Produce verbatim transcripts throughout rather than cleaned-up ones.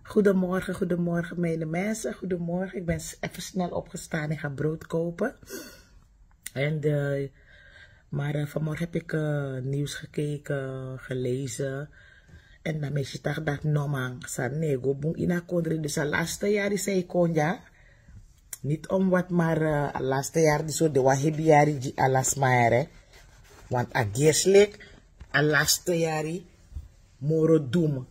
Goedemorgen, goedemorgen, mijn mensen. Goedemorgen, ik ben s- even snel opgestaan en ga brood kopen. En de, maar eh, vanmorgen heb ik eh, nieuws gekeken, gelezen. En dan mis je toch dat no man. San nego boen in a kondre. Dus a laatste jaar is hij kon, ja. Niet om wat, maar eh, a laatste jaar die zo de wahibi yari di alasma here. Want a geslik a laatste yari moro doem.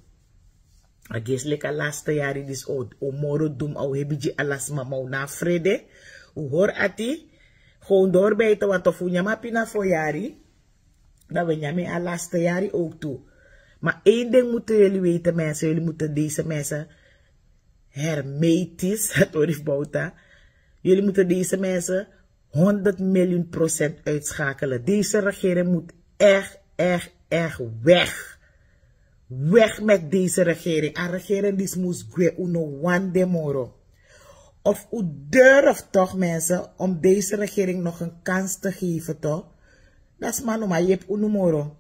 A geslik a laatste yari dis o o moro doem a o hebi gi alasma ma u na frede. U hori ati. Gewoon doorbijten want of u nyama pina fo yari, dan we nyame a laatste yari ook toe. Maar één ding moeten jullie weten, mensen. Jullie moeten deze mensen hermetisch, het orif bouta. Jullie moeten deze mensen honderd miljoen procent uitschakelen. Deze regering moet echt, echt, echt weg. Weg met deze regering. A regering die moest gwe uno wan de moro. Of u durft toch, mensen, om deze regering nog een kans te geven, toch? Dat is manoma yep unu moro.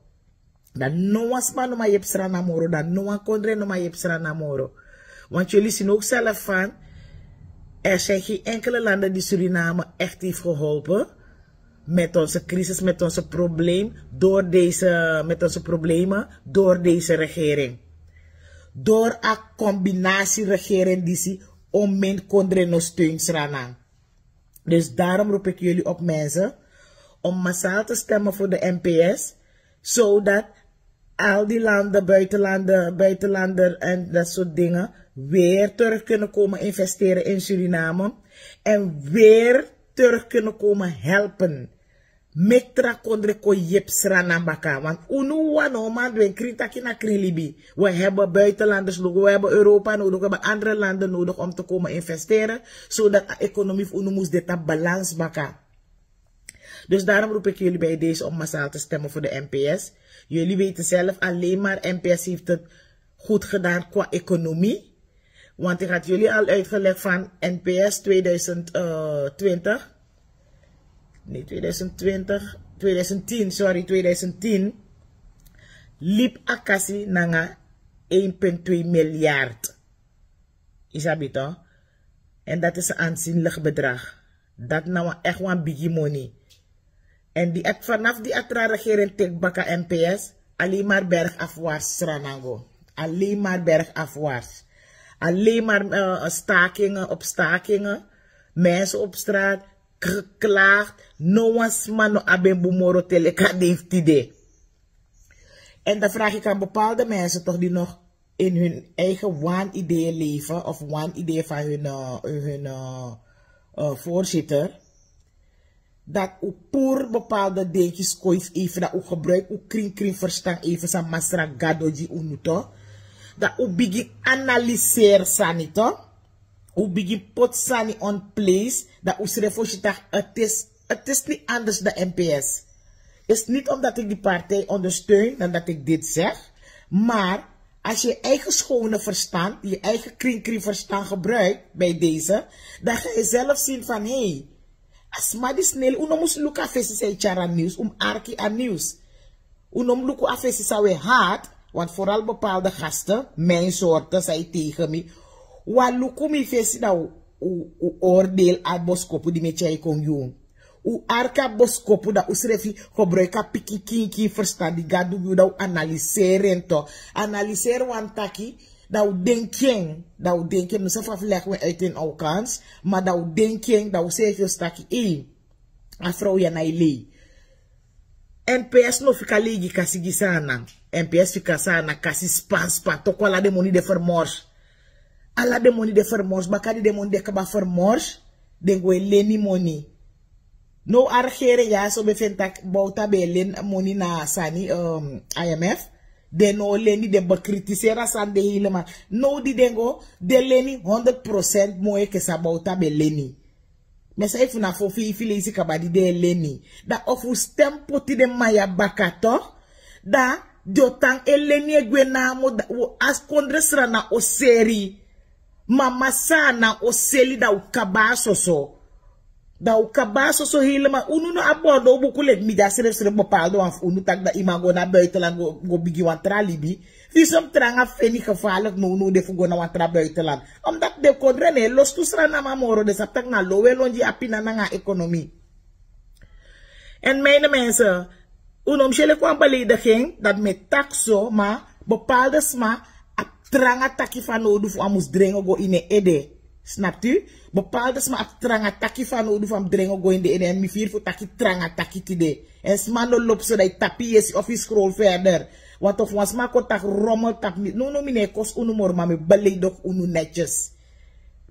Dan no wan sma no man yepi Sranan moro, dan no wan kondre no man yepi Sranan moro. Want jullie zien ook zelf van, er zijn geen enkele landen die Suriname echt heeft geholpen met onze crisis, met onze probleem, door deze, met onze problemen, door deze regering. Door a combinatie regering die zie om mijn kondre no steun Sranan. Dus daarom roep ik jullie op, mensen, om massaal te stemmen voor de N P S, zodat al die landen, buitenlanden, buitenlander en dat soort dingen weer terug kunnen komen investeren in Suriname en weer terug kunnen komen helpen. Meki tra kondre kon yepi Sranan baka. Want unu wan no man du en krin taki na krin libi. We hebben buitenlanders nodig, we hebben Europa nodig, we hebben andere landen nodig om te komen investeren, zodat de economie van unu moest dit op balans baka. Dus daarom roep ik jullie bij deze om massaal te stemmen voor de N P S. Jullie weten zelf, alleen maar N P S heeft het goed gedaan qua economie. Want ik had jullie al uitgelegd van N P S tweeduizend twintig. Nee, tweeduizend twintig, tweeduizend tien, sorry, tweeduizend tien. Liep a kasi nanga één punt twee miljard. Isabi toch? En dat is een aanzienlijk bedrag. Dat na wan echt wan bigi money. En die at, vanaf die atra regering tik baka N P S, alleen maar bergafwaarts Sranango. Alleen maar bergafwaarts. Alleen maar eh, stakingen op stakingen. Mensen op straat, geklaagd. No wan sma no abi en bun moro te leki a dei fu tide. En dan vraag ik aan bepaalde mensen toch die nog in hun eigen waanideeën leven of waanideeën van hun, eh, hun eh, eh, voorzitter, dat u poer bepaalde dingetjes koif even, dat u gebruik u kring kring verstand even san masra gado gi unu toch, dat u begin analyseer sani toch, u begin poti sani on place, dat u srefi o si taki het is, het is niet anders dan N P S. Is niet omdat ik die partij ondersteun dan dat ik dit zeg, maar als je je eigen schone verstand, je eigen kring kring verstand gebruikt bij deze, dan ga je zelf zien van hé, hey, a sma disi no e leli, un no mus luku a fesi san e tyari a nieuws, un mus arki a nieuws. Un no mus luku a fesi san we hati, want vooral bepaalde gasten, mijn soorten, san e tegen mi, un e luku mi fesi dan un, un, un oordeel a boskopu di mi e tyai kon gi un. Un arki a boskopu dan un srefi gebruik a pikin kinkin verstand di Gadu gi un dan un analyseren to. Analyseren wan taki dan un denki en, dan un denki en, mi no sabi fa fu leg wen uit in Aukans, ma dan un denki en, dan un srefi o si taki ei, a vrouw ya na e lei. N P S no fika lei gi kasi gi Saanan. N P S fika Saanan kasi span span, toku ala den moni de vermors. Ala den moni de vermors, baka di den moni de kaba vermors, den go e leni moni. Now a regering ya so ben feni taki Bouta ben e leni moni na sani, um, I M F. Den no o leni, den bekritiseri a sani de helemaal. Now di den go, den leni honderd procent moi enke san Bouta ben leni. Mi e sabi fu na fo feifi leisi kaba di den e leni. Dan efu un stem poti den man ya baka toch, dan den o tan e leni e gwe namo, dan un, a kondre Sranan o seri. Mama Saanan o seli, dan un kaba soso. Dan un kaba soso helemaal, unu no abi bordo buku leki mi. Dan srefsrefi bepaalde wan fu unu taki dan yu man go na buitenland go, go bigin wan tra libi. Visum tranga feni gevaarlijk no unu de fu go na wan tra buitenland. Omdat den kondre no e lostu Sranan man moro, den sabi taki na lo un e lon gi a pina nanga a ekonomi. En mijne mensen, un no mus yere kon belediging dat mi e taki so, ma bepaalde sma abi tranga taki fanowdu fu a mus dringi go ini en ede. Snapt u? Bepaalde sma abi tranga taki fanowdu fu a mus dringi go ini den ede. En mi firi fu taki tranga taki tide. En sma no lobi so dan yu tapu yu yesi of yu scroll verder. Want of wan sma kon taki rommel tapu mi. No, no, mi no e kosi unu moro, ma mi e beledig unu netjes.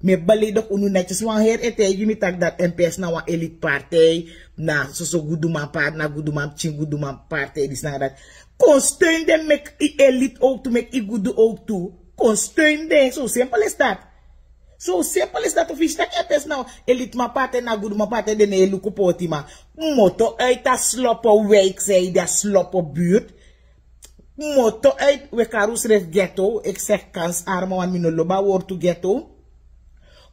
Mi e beledig unu netjes. Wan heri e taigi mi taki dati M P S na wan elite partij. Na soso guduman partij, na guduman pikin, guduman partij, disi nanga dati. Kon steun den, meki yu elite ook tu, meki yu gudu ook tu. Kon steun den, so simpel is dat. So simpel is dat. Of yu si taki M P S na wan eliteman partij, na guduman partij, den no e luku pôtiman. Moto uit a sloppenwijk, zei de sloppenbuurt. Moto uit, we kari wi srefi ghetto, ik zeg kansarme, want mi no lobi a wortu ghetto.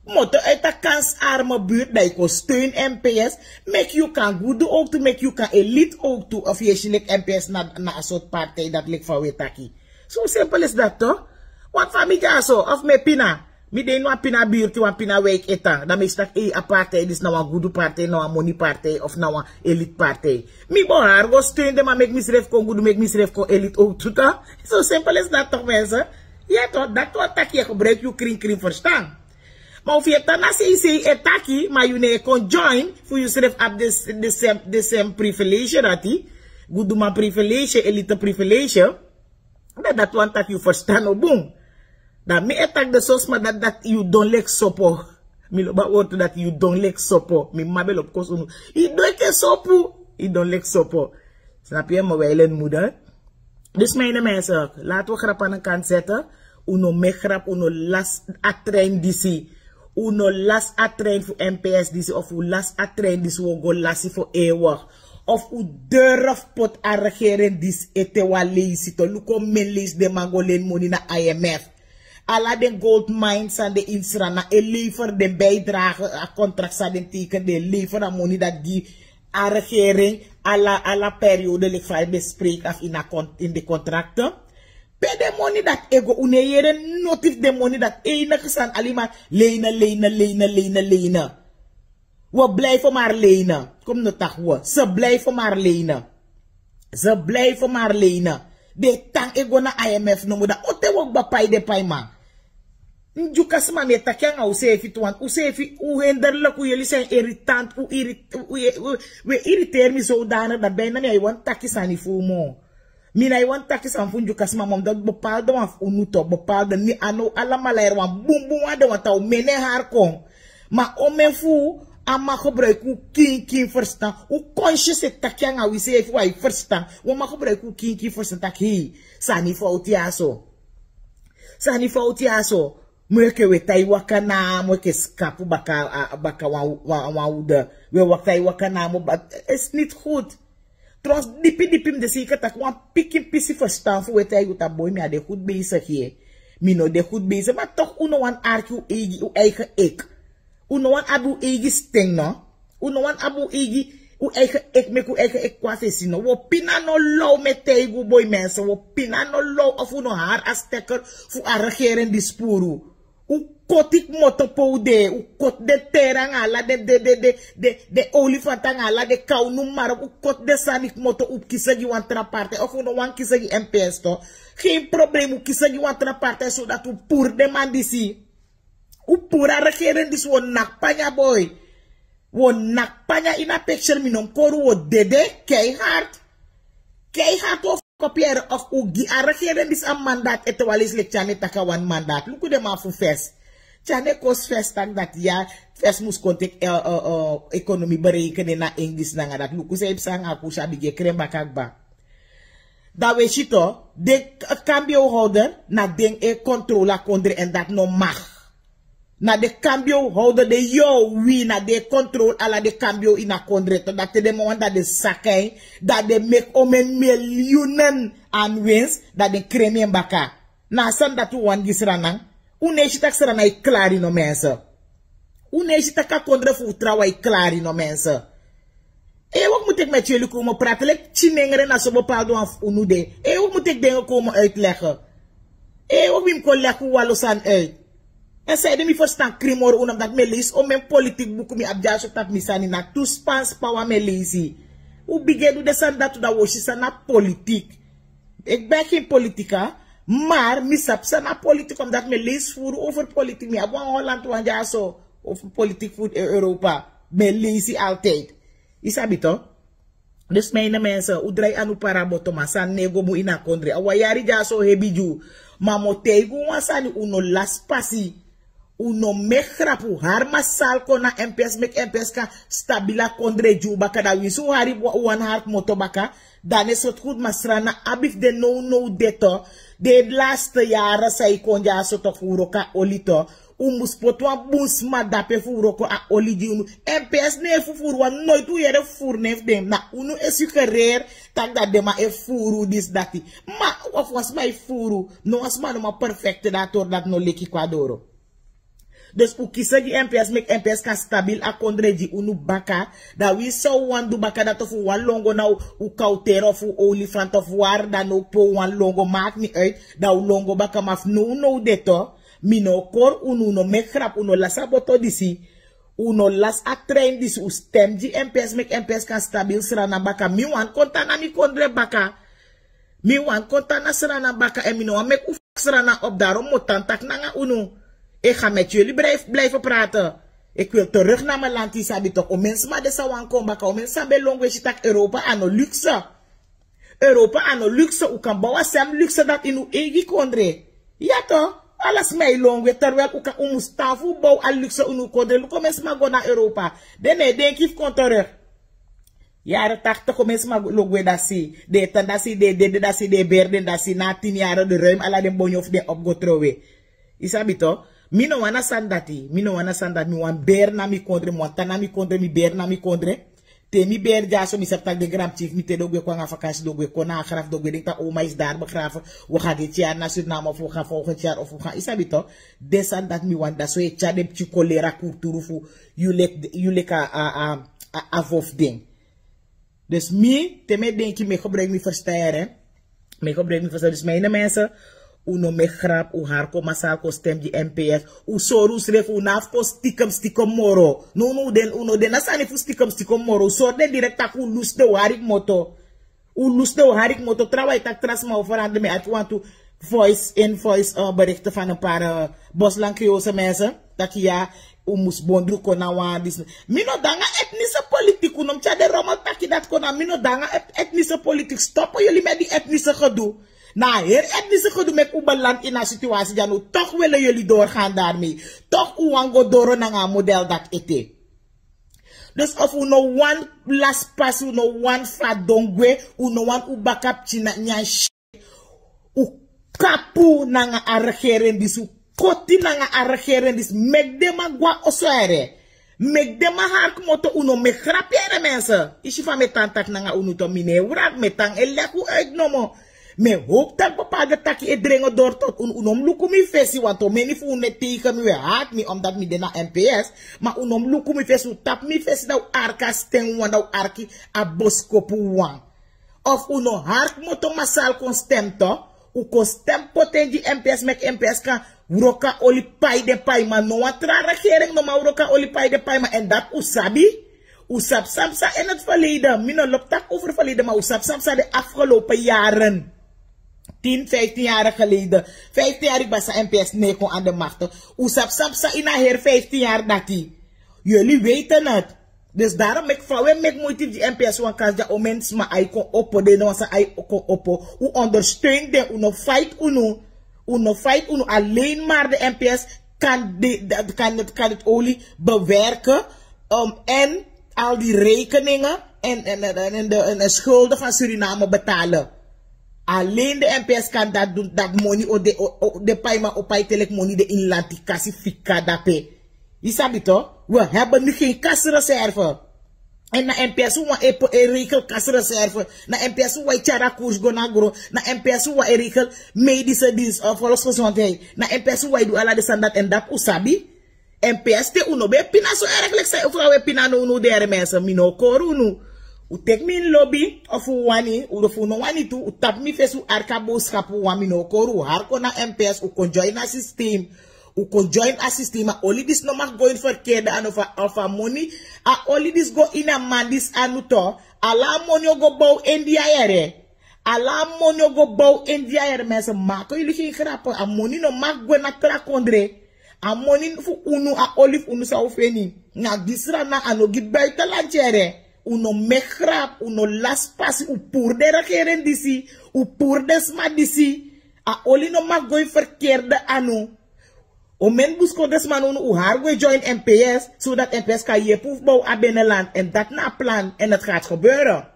Moto uit a kansarme buurt, dan yu kon steun M P S. Meki yu kan gudu ook tu, meki yu kan elite ook tu. Of yu e si leki M P S na, na a sortu partij dati leki fa wi e taki. So simpel is dat toch? Want fa mi dyaso, of mi e pina. Mi de ini wan pina buurt, wan pina wijk e tan. Dan mi e si taki, ei, a partij disi na wan gudu partij, na wan moni partij, of na wan elite partij. Mi bo hari go steun den, ma meki misrefi kon gudu, meki misrefi kon elite ook tu toch. So simpel is dat toch, mensen? Ja toch, dati wani taki yu e gebruik yu krinkrin verstan. Ma efu yu e tan na sei sei e taki, ma yu no e kon join, fu yu srefi abi den, den sem, den sem privilege dati. Guduman privilege, elite privilege. Dan dati wani taki yu verstan no bun. Dan mi e taki den so sma dati, dati yu don leki sopo. Mi lobi a wortu dati, yu don leki sopo. Mi mama ben lobi kosi unu. Yu don leki sopo. Yu don leki sopo. Snap je, mijn wijlen moeder? Dus mijne mensen, laten we grap aan de kant zetten. Un no meki grap, un no lasi a trein disi. Un no lasi a trein fu M P S disi, of un lasi a trein disi, un o go lasi fu eeuwig. Of un durf poti a regering disi ete wan leisi toch. Luku omeni leisi den man go leni moni na I M F. Ala den gold mines san de ini Sranan e lever den bijdrage, a contract san den teken, den e lever a moni dati gi a regering, ala, ala periode leki fa yu ben spreki afu ini a kon-, ini den contracten. Pe den moni dati e go? Un no e yere noti fu den moni dati. Enige sani, alleen maar lenen, lenen, lenen, lenen, lenen. We blijven maar lenen. Kom no taki we. Ze blijven maar lenen. Ze blijven maar lenen. Den e tan e go na I M F nomo, dan on ten wi o kba pai den paiman? Dyuka sma, mi e taki nanga useefi tu, want useefi, un hinderlijk, un, jullie zijn irritant, un irrit-, un, un, un, un irriteer mi zodanig dat bijna mi no e wani taki sani fu un moo. Mi no e wani taki sani fu un Dyuka sma moo, omdat bepaalde wan fu unu toch, bepaalde, niet allemaal, wan bunbun wan de, want un mene hari kon. Ma omeni fu un, a man gebruik un kinkin verstan. Un conscience e taki nanga wi seefi, wi e verstan. Un man gebruik un kinkin verstan taki, hei, sani fowtu ya so. Sani fowtu ya so. Meke wi e tan e waka namo, meke skapu baka, a, baka wan, wan, wan ude. Wi e waka, e waka namo, but is niet goed. Trouwens, dipi dipi mi de zeker taki wan pikin pisi verstan fu wi e taigi un taki, boi, mi á de goed bezig ye. Mi no de goed bezig, ma toch un no wani arki un eigi, un eigen ik. Un no wani abi un eigi sten, no? Un no wani abi un eigi, un eigen ik, meki un eigen ik kon na fesi, no? Un o pina no low, mi e taigi un, boi, mensen, un o pina no low, of un no hari a stekker fu a regering disi puru. Un koti kmoto pe un de, un koti den teri nanga ala den, den, den olifant nanga ala den kaw, noem maar op, un koti den sani kmoto, un kisi gi wan tra partij, of un no wani kisi gi M P S toch. Geen probleem, un kisi gi wan tra partij, zodat un puru den man disi. Un puru a regering disi, un o naki panya, boi. Un o naki panya ini a picture, mi no mus kori un, un o dede, keihard. Keihard un o kopiëren of un gi a regering disi a mandat, ete wan leisi leki Tjane taki a wani mandat. Luku den man fu fes. Tjane kosi fes taki dati ya, fes mus kon teki, eh, eh, eh, economie berekenen na Engels nanga dati. Luku san yu psa nanga a kusi, a bigin e kren baka kba. Dan wi e si toch, den k-, cambio holder, na den e controle a kondre, en dati no mag. Na den cambio holder, den, yo, wi, na den e controle ala den cambio ini a kondre toch. Dati den man wani, dan den saka en, dan den meki omeni miljoenen aan winst, dan den kremi en baka. Na a sani dati un wani gi Sranan? Un no e si taki Sranan e klari, no, mensen? Un no e si tak' a kondre fu un trawan e klari no mense. E wak mu teki meti yuli komo prati leki tinengre na so bepaldu wan fu unu de. E wak mu teki dengo komo uitlege. E wak mi mu kon legi un walo sani uit. En saide mi ferstan krimori unu dati mi e leisi o men politik buku mi abi dyaso tapu mi sani na tu span span wan mi e leisi. Un bigin e du den sani dati un dan un o si san na politik. Eki ben a gen politika. Mar mi sabi san na politik omdati mi e leisi furu over politik mi abi wan holland wan dyaso. Over politik fu europa mi e leisi altid. Yu sabi to. Dus mi e ini mense un drai anu para boto ma sani no e go bun ini a kondre a wan yari dyaso hebi gi unu. Ma mi o taigi un wan sani un no lasi pasi. Un no meki hrapu hari masal kon na mps meki mps kan stabil a kondre gi unu baka dan winsi un hari wan hari kmoto baka. Dan no e sortu gudu masra na abi fu den nownow de to. Den laste yari san e kon dyaso to fu wroko a oli to. Un mus poti wan bun sma dape fu wroko a oli gi unu. Mps no e fufuru wan noiti un yere fufuru nen fu den na unu e sugereri tak' dati den man e fufuru disi dati. Ma wan fu wan sma e fufuru. No wan sma no man perfekte dan a tori dati no leki kon a doro. Dus un kisi gi mps meki mps kan stabil a kondre gi unu baka. Dan wi san un wani du baka dati fu un wani longo na un kawteri of un olifant of wari dan no un pe un wani longo maki mi uit. Dan un longo baka ma fu nownow de to. Mi no o kori unu un no meki hrapu un no lasi a boto disi. Un no lasi a trein disi un stem gi mps meki mps kan stabil srana baka mi wani kon tan na mi kondre baka. Mi wani kon tan na srana baka èn mi no wani meki un fak srana op darom mi o tan taki nanga unu. Eki a meti yuli blife prate. Eki wil teruk na mi lanti yu sabi toki o mensma de san wani kon baka o mensma ben lon gwe si tak' europa a no lukse. Europa a no lukse un kan bow a sem lukse dati ini un eigi kondre. Ya to. Ala sma e lon gwe terwel un kan un mus tan fu bow a lukse ini un kondre luku o mensma go na europa. Den no e denki fu kon teruk. Yare taktik o mensma lon gwe dasi den e tan dasi den e dede dasi den e beri den dasi na a tin yare den ruim ala den bonyo fu den opo go trowe. Yu sabi to. Mi no wani a sani dati mi no wani a sani dati mi wani beri na mi kondre mi wani tan na mi kondre mi beri na mi kondre. Te mi beri dyaso mi sabi tak' den granpikin fu mi te den o gwe kon nanga fakansi den o gwe kon na a grafu den o gwe denki tak' oma isi dari begrafu. Wi o gan deti yari na surname of wi o gan folgenti yari of wi o gan yu sabi to. Den sani dati mi wani dati so e tyari den pikin kon leri a kulturu fu yu leki a a a a vo fu den. Dus mi te mi e denki mi e gebruiki mi ferstan yere. Mi e gebruiki mi ferstan dus mi e ini mense. Un no meki hrapu un hari kon masra kon stem gi mps. Un sori unsrefi un no abi fu kon stikem stikem moro. Nownow den un no de na sani fu stikem stikem moro un sori den direkti tak' un lusu den un hari kmoto. Un lusu den un hari kmoto trawan e taki tra sma o ferandri mi e arki wantu voice in voice berikte fan en pari boslankeose mense. Taki ya. Un mus bondru kon na wan disi. Mi no de nanga etnise politik un no mus tyari den romel taki dati kon na mi no de nanga etnise politik stopo yuli meti di etnise gedu. Na a heri etnise gedu meki un beland ini a situasi di a no tok wele yuli dori gan dari mi. Tok un wani go doro nanga a model dati ete. Dus of un no wani lasi pasi un no wani fadon gwe. Un no wani un baka pikin na nyan si. Un kapu nanga a regering disi un koti nanga a regering disi meki den man go na oso here. Meki den man hari kmoto un no meki hrapu here mense. Yu si fa mi e tan taki nanga unu to mi no e wraki mi e tan e leki un uit nomo. Mi e howpu tak' bepalde taki e drengen dori toti unu un no mus luku mi fesi wantu o meni fu unu e teige mi un e hati mi omdati mi de na mps. Ma un no mus luku mi fesi un tapu mi fesi dan un arki a sten wawan dan un arki a boskopu wawan. Of un no hari kmoto masra kon stem to. Un kon stem poti en gi mps meki mps kan wroko a oli pai den paiman no wan tra regering no man wroko a oli pai den paiman èn dati un sabi. Un sabi san psa ini a ferleden mi no lobi taki over ferleden ma un sabi san psa den afgelopen yaren. Tin vijftin yari geleden. Vijftin yari basa mps no e kon an de makte. Un sabi san psa ini a heri vijftin yari dati. Yuli weiten nati. Dus darom meki fa un e meki muiti fu gi mps wan kasi di a omen sma ai kon opo den no wan san ai kon opo. Un ondersteun den un no fait unu. Un no fait unu alen mari de mps kan de kan de kan de oli bewerken. En al di rekeningen en en en de en skulden fan suriname betalen. Alen de mps kan dati dun dati moni o de o de paiman o pai te leki moni de ini lanti kasi fika dape. Yu sabi to. Wi heben nu gen kasreserve. Èn na mps wan e rekel kasreserve. Na mps wan e tyari a kursi go na gron. Na mps wan e rekel medise dins volksgezondheid. Na mps wan e du ala den sani dati èn dapu un sabi. Mps te un no ben e pina so erg leki san fu a we pina now now dere mensen, mi no o kori unu. Un teki mi ini lobi of un wani, un fu un no wani tu, un tapu mi fesi, un arki a bowskapu, un wani, mi no o kori un. Un hari kon na Mps, un kon join a systeem. Un kon join a systeem. A oli disi no mag go ini verkeerde anu, of a moni, a oli disi go ini a man disi anu tu. Ala a moni o go bow India yere. Ala a moni o go bow India yere, mensen, maken jullie geen grappen. A moni no mag gwe na tra kondre. A moni fu unu, a oli fu unu san un feni, na di Sranan, a no gi buitenland yere. Un no meki grap, un no lasi pasi, un puru den regering disi, un puru den sma disi. A oli no mag go ini verkeerde anu. Omen buskondesman unu, un hari go e join Mps, zodat Mps kan yepi un fu bow a binnenland. En dati na a plan, en het gaat gebeuren.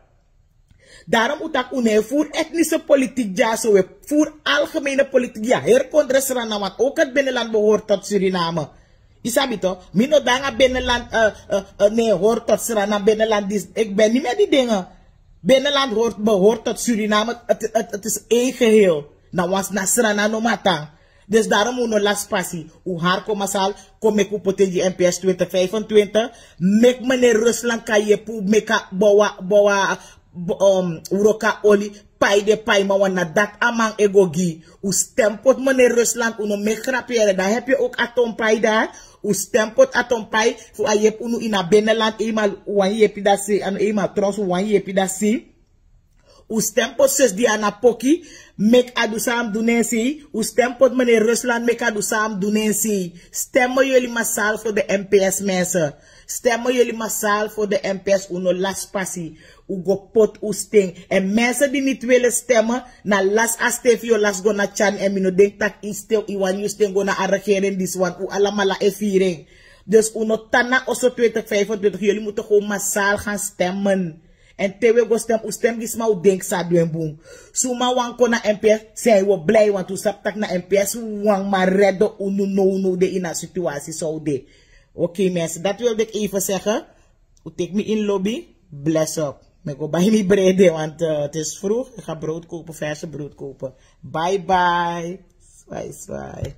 Daarom un taki un no e voer etnische politiek dyaso, we voer algemene politiek dya heri kondre Sranan, want ook het binnenland behoort tot Suriname. Yu sabi toch, mi no de nanga binnenland, eh, eh, eh, nee, hoort tot Sranan, binnenland, dis, ik ben niet met die dingen. Binnenland hoort, behoort tot Suriname, het, het, het is één geheel. Na wan, na Sranan no mata. Dus daarom un no lasi pasi. Un hari kon masal, kon meki un poti en gi Mps twintig vijfentwintig. Meki meneer Rusland kan yepi un, meki a bow a, bow a, bo-, um, wroko a oli, pai den paiman, want na dati a man e go gi. Un stem poti meneer Rusland, un no meki grap yere, dan heb je ook atompai daar. Un stem poti atompai fu a yepi unu ini a binnenland, eenmaal un wani yepi dati sei, en eenmaal trouwens un wani yepi dati sei. Un stem poti zus Diana Poki, meki a du san a mus du na en sei. Un stem poti meneer Rusland, meki a du san a mus du na en sei. Stem jullie massaal voor de Mps, mensen. Stem jullie massaal voor de Mps, un no lasi pasi. Un go poti un sten. En mensen die niet willen stemmen, na lasi a sten fu yu o lasi go na tyari. En mi no denki tak' yu sten, yu wani yu sten go na a regering disi, want un alamala e firi en. Dus un no tan na oso twintig vijfentwintig, jullie moeten gewoon massaal gaan stemmen. En te un e go stem, un stem gi sma un denki sa du en bun. Suma wani kon na Mps, sei un o blij, want un sabi tak' na Mps wan man rede unu now now de ini a situatie san un de. Oké mensen, dat wilde ik even zeggen. Un teki mi ini lobi, bless up. Mi e go bai mi brede, want, eh, het is vroeg. Ik ga brood kopen, verse brood kopen. Bye bye. Swai, swai.